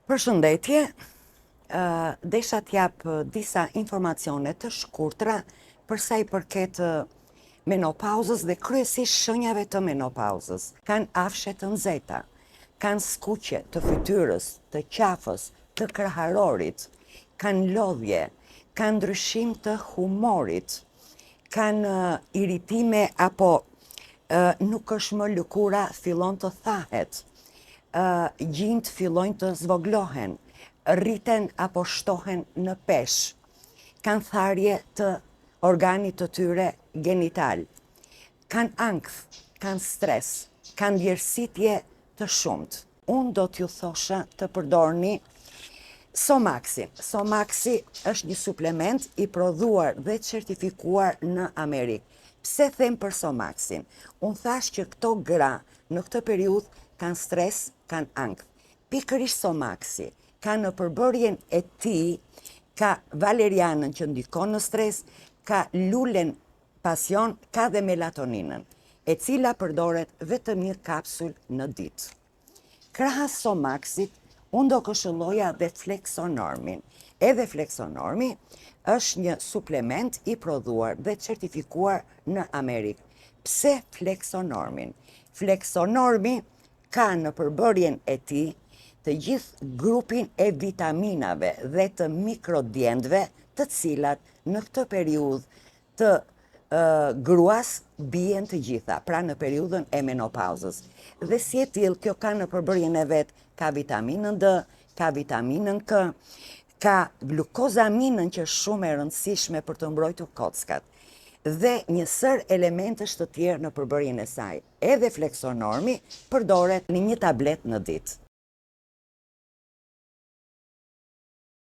Përshëndetje, desha t'jap disa informacione të shkurtra për sa i përket menopauzës dhe kryesisht shenjave të menopauzës. Kanë afshe të nxehta, kanë skuqje të fytyrës, të qafës, të kraharorit, kanë lodhje, kanë ndryshim të humorit, kanë irritime apo nuk është më lëkura fillon të thahet, gjinjtë fillojnë të zvoglohen, rriten apo shtohen në peshë, kanë tharje të organit të tyre genital, kanë ankth, kanë stres, kanë djersitje të shumtë. Unë do t'ju thosha të përdorni Somaxin. Somaxi është një suplement i prodhuar dhe certifikuar në Amerikë. Pse them për Somaxin? Unë thashë që këto gra në këtë periudhë kanë stres, kanë ankth. Pikërisht Somaxi ka në përbërjen e tij ka valerianën që ndikon në stres, ka lulen pasion, ka dhe melatoninën, e cila përdoret vetëm një kapsul në ditë. Krahas Somaxit, unë do këshilloja dhe Flexonormin. Edhe Flexonormi është një suplement i prodhuar dhe certifikuar në Amerikë. Pse Flexonormin? Flexonormi ka në përbërjen e tij të gjithë grupin e vitaminave dhe të mikrodientëve të cilat në këtë periudhë të gruas bien të gjitha, pra në periudhën e menopauzës. Dhe si e tillë, kjo ka në përbërjen e vet, ka vitaminën D, ka vitaminën K, ka glukozaminën që është shumë e rëndësishme për të mbrojtur kockat, dhe një sërë elementësh të tjerë në përbërjen e saj. Edhe fleksonormi përdoret në një tabletë në ditë.